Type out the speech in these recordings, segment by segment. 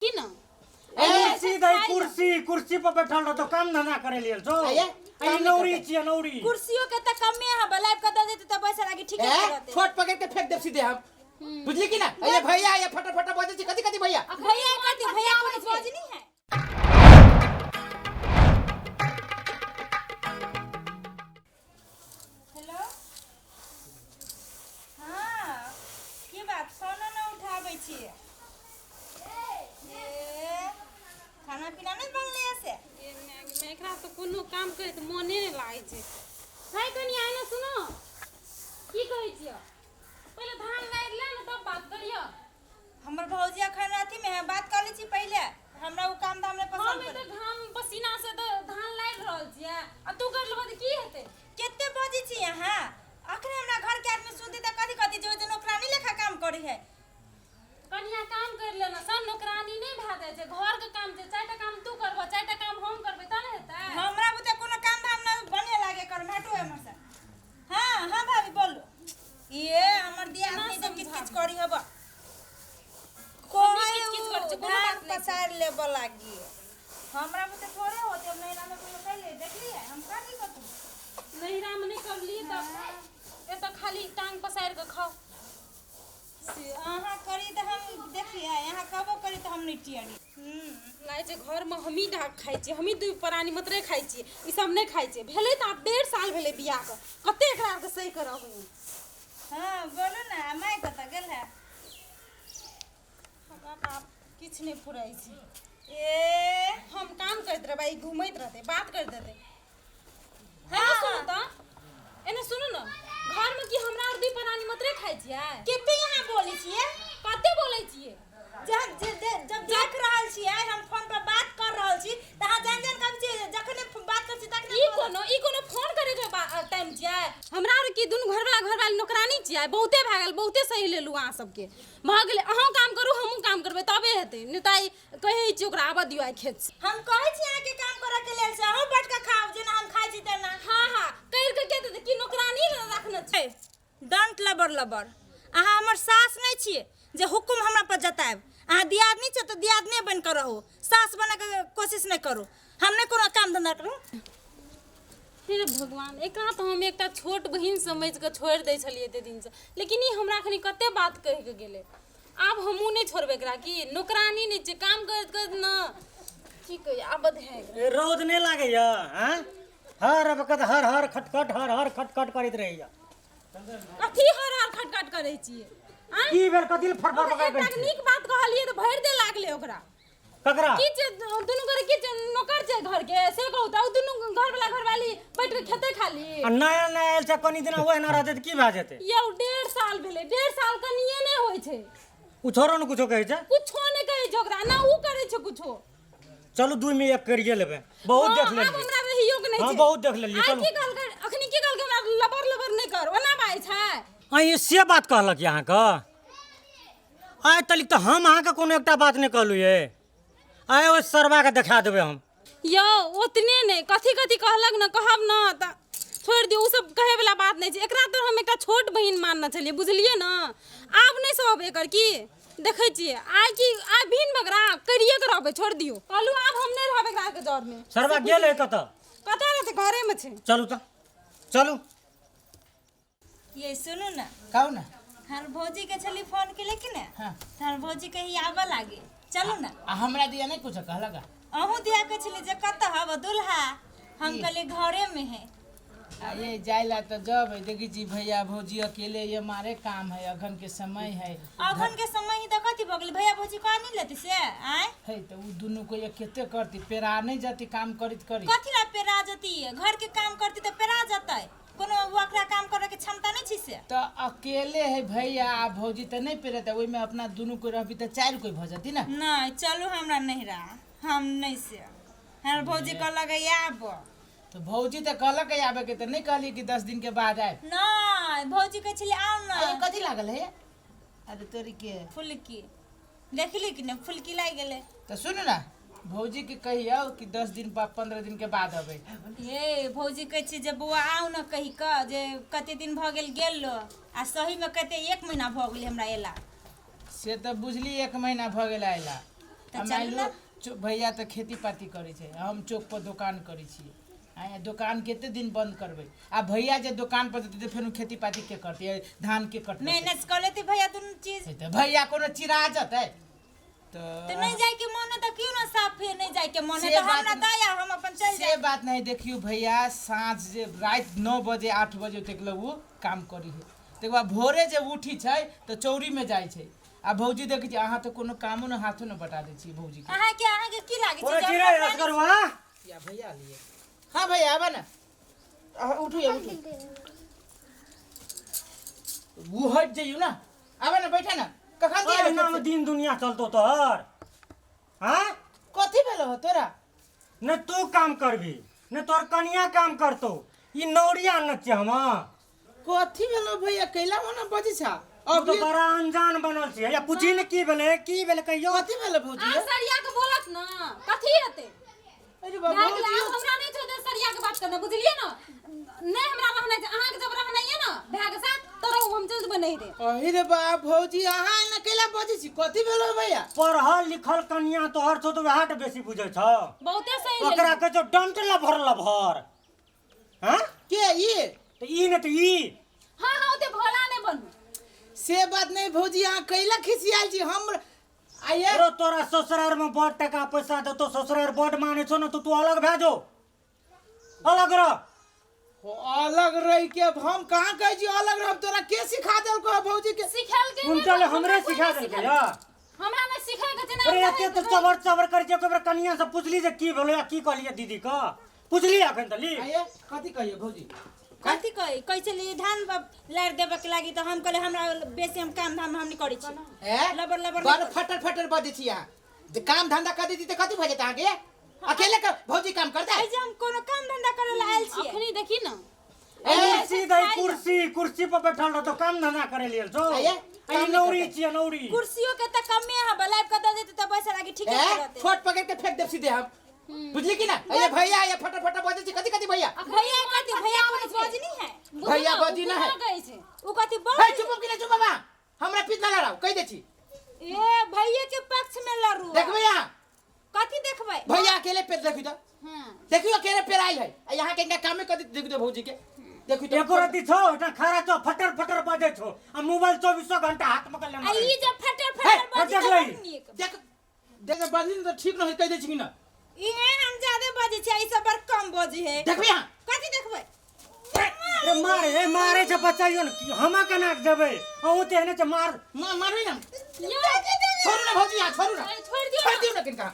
की ना कुर्सी दे कुर्सी कुर्सी पर बैठल रह तो काम धंधा करे लेल जो आये, आई नौरी छियै नौरी कुर्सियों के त कमे है बलाइव के दे देते त पैसा लागी ठीक ए रहते। छोट पकड़ के फेंक देब सीधे हम, बुझली कि ना? अरे भैया, ये फटा फटा बजे छी, कथी कथी भैया? भैया कथी भैया, कोनो बज नहीं है। हेलो, हाँ, की बात, फोनो न उठाबै छियै? ए, खाना पीना नहि बनलै से? एकरा तऽ कोनो काम करे तऽ मोने नहि लागै छै। है कनि आइ ने सुनो, की कहै छियै, पहिले धान लारि ले ने तब बात करियौ। हमर भौजी अखन अथी में है, बात कर लै छी पहिले, हमरा ओ काम धाम नहि हम पसंद एते पड़े। घाम पसीना से तऽ धान लारि रहल छियै आ तू कर लेबह तऽ की हेतै? कते बजै छी अहाँ? अखने हमरा घर के आदमी सुनते तऽ कथी कथी जे नौकरानी लेखा काम करी है। कनिया काम कर लेना, सब नौकरानी नहि भए जाइ छै। घरके काम छै, चारिटा काम तू करबह, चारिटा काम हम करबै तब ने हेतै। हमरा बुते कोनो काम धाम न बने लागे कर, हटू हमर से। हाँ हाँ भाभी बोलो, ये हमर दियादनी जे किच किच करी हब। हमही किच किच करै छियै, कोनो धान बात नहि छै। पसारि लेबऽ लागी, हमरा बुते थोड़े होते। हम नैहरा में कहियो कैले देखलियै? हम कथी कतू नैहरामे नहि करलियै तऽ एतऽ खाली टांग पसारि कऽ खाउ। से अहाँ करी तऽ हम देखियै, अहाँ कहबो करी तऽ हम नहि टियरी। लागै छै घरमे हमही ढाक खाइ छियै, हमही दू प्राणी मात्रे खाइ छियै, ई सब नहि खाइ छै। भेलै तऽ आब 1.5 साल भेलै बियाहके, कते एकरा आरके सही कऽ रहू। हाँ बोलू ने, माय कतऽ गेल है? हमरा तऽ आब किछु नहि फुराइ छै। ए, हम काम करैत रहबै, ई घूमैत रहतै, बात करैत रहतै। हाँ। एने सुनू तऽ, एने सुनू ने, घरमे की हमरा आर दुई प्राणी मात्रे खाइ छियै? कते यहाँ बोलै छियै? कते बोलै छियै? जब जब देख रहल छियै हम फोन पर बात कर रहल छी तऽ अहाँ जान जान कहै छियै, जखने बात करै छी तखने। ई कोनो फोन करे के टाइम छियै? हमरा आर की दुनू घरवाला घरवाली नौकरानी छियै? बहुते भए गेल, बहुते सही लेलू अहाँ सबके, भऽ गेलै। अहूँ काम करू, हमहूँ काम करबै तबे हेतै, नहि तऽ आइ कहै छी ओकरा आबऽ दियौ आइ खेत से। हम कहै छी अहाँके काम करऽ के लेल से अहूँ बैठ कऽ खाउ जेना हम खाइ छी तेना। हाँ, करि के के देतै? की नौकरानी रखने छै? Don't लबर लबर, अहाँ हमर सास नहि छियै जे हुकुम हमरा पर जतायब। अहाँ दियादनी छियै तऽ दियादनी बनि कऽ रहू, सास बनैके कोशिश नहि करू। हम नहि कोनो काम धंधा करू। हे भगवान, एकरा तऽ हम एकटा छोट बहिन समझि कऽ छोड़ि दै छलियै एते दिनसँ, लेकिन ई हमरा एखनी कते बात कहि कऽ गेलै। आब हमहूँ नहि छोड़बै एकरा। की नौकरानी नहि छै? काम करैत करैत ने की कहियै, आब है एकरा। ए, रौद नहि लागैया? आँय, हर वक्त हर हर खटखट हर हर खटखट करैत रहैया। कथी हर हर खटखट करै छियै, आँय? की भेल? कथी लए फटफट ओकरा पकड़ एकटा करै छियै? नीक बात कहलियै तऽ भरि दे लागलै ओकरा। ककरा? की छै दुनू गोरे? की छै, नौकर छै घर के से कहू तऽ? ओ दुनू घरवाला घरवाली बैठ के खेतै खाली? आ नया नया आयल छै, कनि दिना ओहिना रहतै तऽ की भए जेतै? यौ, 1.5 साल भेलै, 1.5 साल कनिए नहि होइ छै। ओ छोड़ो ने, कुछो कहै छै? कुछो नहि कहै छै ओकरा, ना उ करै छै कुछो। चलू, दू में एक करिए लेबै, बहुत हाँ, देख आब लेलियै। हमरा रहियो के नहि हाँ, छै। बहुत देख लेलियै, आइ चलू। की कहलकै अखनी? की कहलकै? हमरा लबर लबर नहि कर, ओना बाजै छै। आँय, से बात कहलक अहाँके? आइ तलिक तऽ हम अहाँके कोनो एकटा बात नहि कहलहुँ ये। आइ ओहि सरबाके देखा देबै हम। यौ, ओतने नहि, कथी कथी कहलक ने, कहब ने तऽ छोड़ि दियौ, ओ सब कहै वला बात नहि छै। एकरा तऽ हम एकटा छोट बहिन मानने छलियै, बुझलियै ने? आब नहि सहब एकर। की देखै छियै आइ? की आइ भिन बगरा करिए के रहबै? छोड़ि दियौ, कहलहुँ आब हम नहि रहब एकरा के जरमे। सरबा गेल है कतऽ? कतऽ रहतै, घरेमे छै। चलू तऽ चलू। ये सुनू ने। कहू ने। हमर भौजी के छली फोन केले कि ने? हाँ। तऽ हमर भौजी कही आबऽ लागे, चलू ने। आ हमरा दिया नहीं कुछ कहलक? अहूँ दिया के छली जे कतऽ हब दुल्हा, हम कहली घरे में है। आ ये जाइला तो जब है, देखी छी भैया भौजी अकेले ये मारे काम है, अघन के समय है। अखन के समय ही तऽ कथी भऽ गेलै? भैया भौजी कह नहीं लेती से आय? है तो उ दुनू को ये केते करती, पेरा नहीं जाती काम करित करी? कथी ला पेरा जती? घर के काम करती तऽ पेरा जतै? कोनो ओकरा काम करे के क्षमता नहीं छी से? तो अकेले है भैया आ भौजी तो नहीं पेरते, ओहिमे अपना दुनू कोई रहबी तो चारि कोई भऽ जती ना। नहीं, चलू हमरा नहिरा, हम नहीं से, हमर भौजी कहलक आब। तो भौजी तो कहलक है आबे के, तो नहीं कहली कि 10 दिन के बाद आए? नहीं, भौजी कहै छलै आउ अरे ने। कथी लागल है? अरे तोरी के फुलकी देखली कि नहि? फुलकी लागि गेलै। तो सुनू ना, भौजी के कहियो कि 10 दिन बाद, 15 दिन के बाद अबे। हे भौजी कहै छै जे बौआ आउ ने कहि कऽ, जे कते दिन भऽ गेल गेलो, आ सहीमे कते एक महीना भऽ गेलै हमरा एला। से तऽ बुझली, एक महीना भऽ गेल आयला। तऽ आ चलू मानि ने। लो भैया तऽ खेती पाती करै छै, हम चौक पर दोकान करै छियै। आँय, दोकान कते दिन बंद करबै? आ भैया जे दोकान पर जेतै तऽ फेर खेती पाती के करतै, धान के कटतै? मैनेज कऽ लेतै भैया दुनू चीज। तऽ भैया कोनो चिरा जेतै तऽ तऽ नहीं जाए के मन है तऽ क्यों ना साफ फिर नहीं जाए के मन है से तऽ बात हमरा दया हम अपन चल से जाए। बात नहीं। देखियो भैया साँझ जे राति 9 बजे 8 बजे तक लग ओ काम करी है, तकर बाद भोरे जे उठी छै तऽ चौरीमे जाइ छै। आ भौजी देखै छी अहाँ तऽ कोनो कामो ने हाथो ने बटा दै छी भौजी के। अहाँके की लागै छै कोना जे चिड़ै हमरा असगरवा? या भैया लिए। हाँ भैया, आबा ना, अहाँ उठू, या उठू, वो हट जइयो ना, आबा ना, बैठा ना। कखन दिया? एहिना में दिन दुनिया चलतो तोहर? हाँ, कथी भेलो हो तोरा? ने तू काम करबी ने तोहर कनिया काम करतो। ई नौरिया न छियै हम। कथी भेलो भैया, कैला होना बजै छा? तू अब तो बड़ा अनजान बनल छियै। या पूछी ने की भेलै, की भेलै कहियो। कथी भेलो भौजी? आब सरिया के बोलत ना कथी हेतै? अरे बाबा, भए गेलै, आब हमरा नहि छौ सरिया के बात करना, बुझलियै ने? नहि हमरा रहना छै। अहाँके जब रहना ये ना भाय के साथ तो रहू, हम चल जेबै नहिरे। अरे रे बाप, भौजी अहाँ एना कैला बजै छी? कथी भेलो भैया? पढ़ल लिखल कनिया तोहर छौ तऽ वएह टा बेसी बुझै छौ। बहुते सही। ओकरा कहै छौ don't लभर लभर। हाँ, के ई? तऽ ई ने तऽ ई। हाँ हाँ, ओते भोला नहि बनू। से बात नहीं भौजी, अहाँ कैला खिसियाल छी हम आइए? अरे तोरा ससुरार में बड़ टका पैसा देतो, ससुरार बड़ माने छौ ने, तो तू अलग भए जो, अलग रह। अलग रह के अब हम कहाँ कहै छी अलग रह? तोरा के सिखा देलको है भौजी के? सिखायल के उनका ले हमरे सिखा देलकै या। हमरा नहि सिखाय के छै ने। अरे एते तऽ चबर चबर करै छै, एक बेर कनिया से पुछली जे की भेलो या की कहलियै दीदी के? पुछली अखन तऽ ली। आइए कथी कहियो भौजी? कथी कहै कहै छलियै धान लारि देबऽ के लागी, तऽ हम कहलियै हमरा बेसी हम काम धाम हम नहि करै छी। ए लबर लबर बड़ फटर फटर बजै छी अहाँ। जे काम धंधा कर देती तऽ कथी भऽ जेतै अहाँके? अकेले के भौजी काम करतै? एहि जे हम कोनो काम धंधा करे ला आयल छियै? अखनी देखी ना। कुर्सी दै, कुर्सी, कुर्सी पर बैठल रहतो, काम धंधा करे लेल छौ? आइए, ई नौरी छियै नौरी। कुर्सियों के तऽ कमे है, लाइव के दऽ देतै तऽ बैसे लागी ठीके ए रहतै। छोट पकड़ के फेंक देब सीधे हम, बुझली कि ना? अरे भैया, ये फटर फटर बजै छी कथी कथी भैया? भैया कथी? भैया कोनो बजनी है? भैया बजी ना है। कहै छै उ कथी हे बज चुप कि ना? चुप बाबा, हमरा पीठ ना लड़ाओ, कहि दै छी। ए भैया के पक्ष में लड़ू। देखबै अहाँ? कथी देखबै? भैया अकेले पेड़ देखी तो, देखियो अकेले पेड़ आयल है आ यहाँ के इनका कामे कर देखी तो, भौजी के देखी तो। एको रत्ती छौ एकटा खड़ा छौ, फटर फटर बजै छौ आ मोबाइल चौबीसो घंटा हाथ में लेने आ रहै ई छौ। जे फटर फटर बजी देख तऽ लही। बड़ नीक। देख देख, बजली ने तऽ ठीक न है, कहि दै छी कि ना? ई हे हम ज्यादे बजै छियै, ई सब बड़ कम बजै है। देखबै अहाँ? कथी देखबै? अरे मारे ए मारे छै, बचाइयो ने, हम केना के जेबै? अहूँ तऽ एहने छै मार। मारबै ना, छोड़ू ना भौजी, यहाँ छोड़ू ना। छोड़ दियौ। छोड़ दियौ ना किनका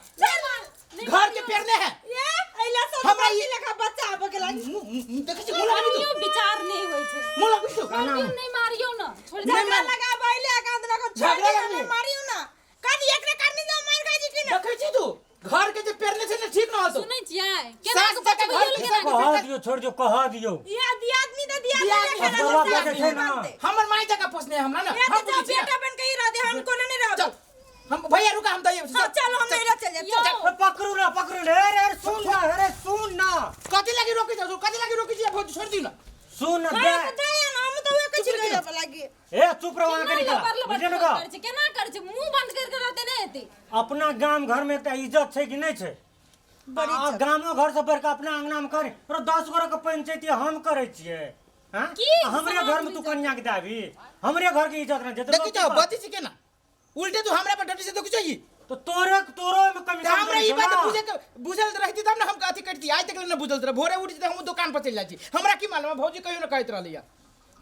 घर के पेड़ ने है। ए अइला सब हमरा बच्ची लेखा बच्चा आबऽ के लागी। मुँह मुँह देखै छी, मुँह लगबी तू? कनियो विचार नहि होइ छै। मुँह लगबी तू? मारियौ नहि, मारियौ ना, छोड़ नहीं दियौ। झगड़ा लगाब अइले अकाउंट में छोड़ झगड़ा दियौ लगबी। ना, मारियौ ना, कथी एकरे करनी जो मार खाइ छी कि ना? देखै छी तू घर के जे पेड़ ने छै ने, ठीक न होतो। सुनै छियै केना सास के जकाँ घर बचबैयो के केना के? कह दियौ, छोड़ दियौ, कह दियौ। इहा दियादनी तऽ दियादनी दियादनी लेखा असगरवा रहतै, बजै छै ना। बनतै। हमर माय जकाँ पोसने है हमरा ना। ए हम तऽ बुझै छी ना। बेटा बन के ही रहतै, हम कोनो नहि रहब। चल हम भैया रुका, हम दैयै। हाँ, चलो हम नहीं रह चल जाब। यौ, ए, पकड़ू ना, पकड़ू ना, अरे अरे सुन ना, अरे सुन ना। कथी लागी रोकै छौ? कथी लागी रोकै छी भौजी? छोड़ दियौ ना। सुन ना। अरे दे तऽ जाइए ना, हम तऽ उहे कहै छी रहै लागी। ए चुप रहो, अहाँके केना निकला लबर लबर बुझलियै ने का? करै छै, केना करै छै? मुंह बंद करके रहते नहि हेतै? अपना गाम घर में एकटा इज्जत छै कि नहि छै? आ गामो घर से बढ़ के अपना अंगना में करे अरे 10 गोरा के पंचायती हम करै छियै। हाँ? की आ हमरे समाज घर में तू कन्या के दाबी, हमरे घर के इज्जत ना जेतै। देखी तो बजै छी केना उल्टे तू हमरा पर डटी से देखै छी। तो तोरे तोरो में कमी तऽ हमरा ई छौ बात ना। बुझे के बुझल रहती तब ने हम अथी करती। आइ तक ले न बुझल रहे, भोरे उठ जेतै, हम दोकान पर चलि जाइ छी, हमरा की मालूम? भौजी कहियो न कहैत रहलै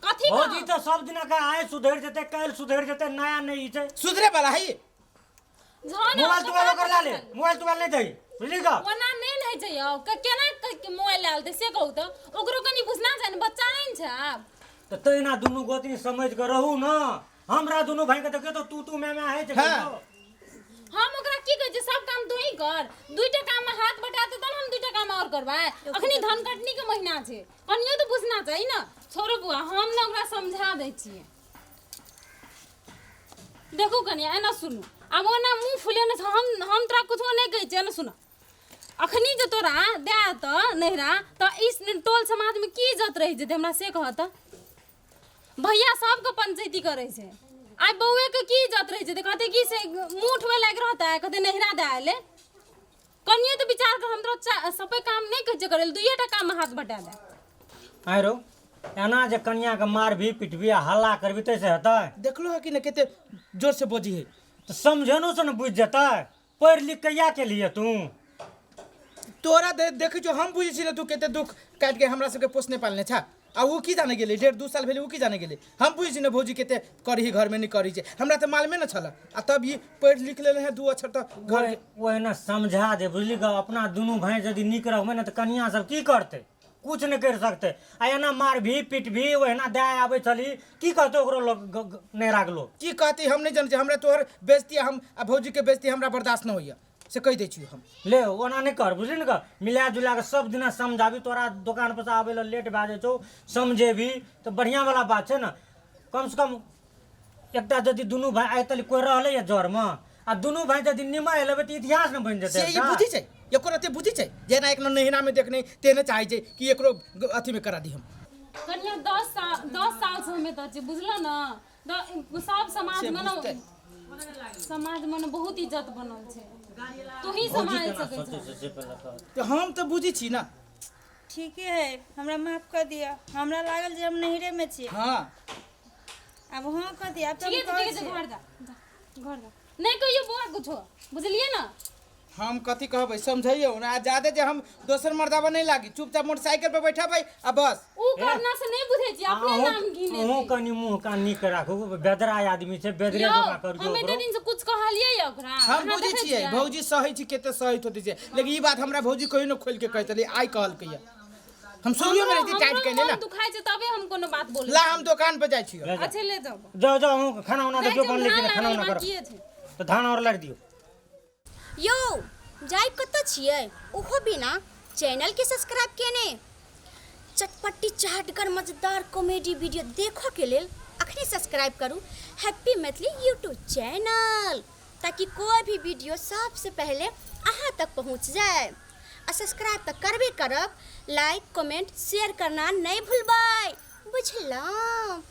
कथी भौजी कहब? तऽ सब दिना के आइ सुधरि जेतै, काल्हि सुधरि जेतै, नया नहि ई छै। सुधरे वाला है ई? जहन मोबाइल हम तोबाइल ओकर ला ले। मोबाइल तोबाइल नहि दही, बुझली का? ओना नहि ने होइ छै यौ, केना मोबाइल लए लेतै से कहू तऽ? ओकरो कनि बुझना छै ने, बच्चा नहि ने छै आब। तऽ तहिना दुनू गोतनी समझ के रहू ने। हमरा दुनू भाई के देखियौ तऽ तू तू मैं मैं होइ छै। हाँ। कहियो। हम ओकरा की कहै छियै, सब काम तू ही कर, दुईटा काम में हाथ बटाते तब हम दुईटा काम और करबै। अखनी धान कटनी के महीना छै, कनियो तऽ बुझना चाही ने। छोड़ू बुआ, हम ने ओकरा समझा दै छियै। देखू कनिया, एना सुनू, आब ओना मुँह फुलेने छै, हम तोरा कुछो नहि कहै छियै। एना सुन, अखनी जे तोरा दए तऽ नैहरा तऽ इस टोल समाजमे की इज्जत रहि जेतै हमरा से कह तऽ? भैया सबके पंचायती करै छै, आइ बौए के की इज्जत रहै छै तऽ कहतै कि से मुँह उठबै लायक रहतै, कहतै नहिरा दए आएले। कनिए तऽ विचार कर, हम तोरा सबे काम नहि कहै छियै करै लए, दुइए टा काममे हाथ बटा दे। आँय रौ, एना जे कनियाके मारबही पिटबही आ हल्ला करबही ताहिसँ हेतै? देखलो है कि ने कते जोर से बजी है। तऽ समझेनो से ने बुझि जेतै। पढ़ि लिख के इएह केलियै तू? तोरा देखै छौ, हम बुझै छी ने तू कते दुख काटि के हमरा सबके पोसने पालने छा, आ उ की जाने गेलै, 1.5-2 साल भेलै, उ की जाने गेलै। हम बुझै छी ने भौजी कते करही घरमे नहि करी छै, हमरा तऽ मालूमे ने छल। आ तब ई पढ़ि लिख लेने है 2 अक्षर तऽ घर ओहिना समझा दे, बुझली ग? अपना दुनू भाय यदि नीक रहबै ने तऽ कनिया सब की करतै? कुछ नहि करि सकतै। आ एना मारबही पिटबही, ओहिना दए आबै छली, की कहतै ओकरो लोग, नैहराके लोग? की कहती हम नहि जनै छी। हमरा तोहर बेइज्जती हम आ भौजीके बेइज्जती हमरा बर्दाश्त नहि होइए, से कहि दै छियौ हम। ले, ओना नहि कर, बुझली ने? मिला जुला कऽ सब दिना समझाबी। तोरा दोकान पर से आबै लए लेट भए जाइ छौ, समझेबी तऽ बढ़िआँ वाला बात छै ने। कम से कम एकटा यदि दुनू भाय आइ तक कोइ रहलै या जरमे, आ दुनू भाय यदि निमाहि लेबै तऽ इतिहास ने बनि जेतै से ई एकटा। बुझै छै, एको रत्ती बुझै छै? जेना एक नहिरामे देखने तेहने चाहै छै कि एकरो अथीमे करा दी हम। कनिया 10 साल, 10 सालसँ हम एतऽ छी, बुझलऽ ने? सब से समाजमे ने बुझतै। समाजमे ने बहुत इज्जत बनल छै, तू ही भौजी सम्हारि केना सकै सोचै छह। छै से पहिले कह। तऽ हम तऽ बुझै छी ने। ठीके है, हमरा माफ कर दिअ। हमरा लागल जे हम नैहरेमे छी। आब हाँ कह दिअ, आब तऽ हम ठीके छै। कहै ठीक छै। छियै। घर जा, जा, घर जा। नहि कहियो बौआ कुछो, बुझलियै ने? हम कथी कहबै, समझैयौ ने। आ जादे जे हम दोसर मर्दाबा नहि लागी, चुपचाप मोटरसाइकिल पर बैठबै आ बस। उ करना से नहि बुझै छियै, अपने अहूँ नाम घिने। अहूँ कनि मुँह कान नीक राखू, बेदरा आदमी छै, बेदरे यौ, जकाँ करियौ हम एते ओकरो। दिन से कुछ कहलियै यऽ ओकरा? हम अहाँ बुझै देखै छियै। छियै? भौजी सहै छी, कते सहैत होते छै, लेकिन ई बात हमरा भौजी कहियो नहि खोलि के कहैत रहलै, आइ कहलकै हम शुरुए मे हमरो रहिती टाइट हमरो केने मन ने। दुखाइ छै तबे हम कोनो बात बोलै। ला, हम दोकान पर जाइ छियै। ले जाउ। अच्छा, ले जाओ। जाउ जाउ, अहूँ खाना उना जाइ देखियौ छी हम, बनलै कि धान नहि, खाना लाबै उना लए करब। बाकिए छै। तऽ धान आओर लारि दियौ। यौ, जाय कतऽ छियै, ओहो बिना चैनलके सब्सक्राइब केने? चटपटी, चहटगर, मजेदार कॉमेडी वीडियो देखऽके लेल अखने सब्सक्राइब करू हैप्पी मैथिली यूट्यूब चैनल, ताकि कोई भी वीडियो सबसे पहले अहाँ तक पहुँच जाए। आ सब्सक्राइब तऽ करबे करब, लाइक, कमेंट, शेयर करना नहि भूलबै, बुझलहुँ?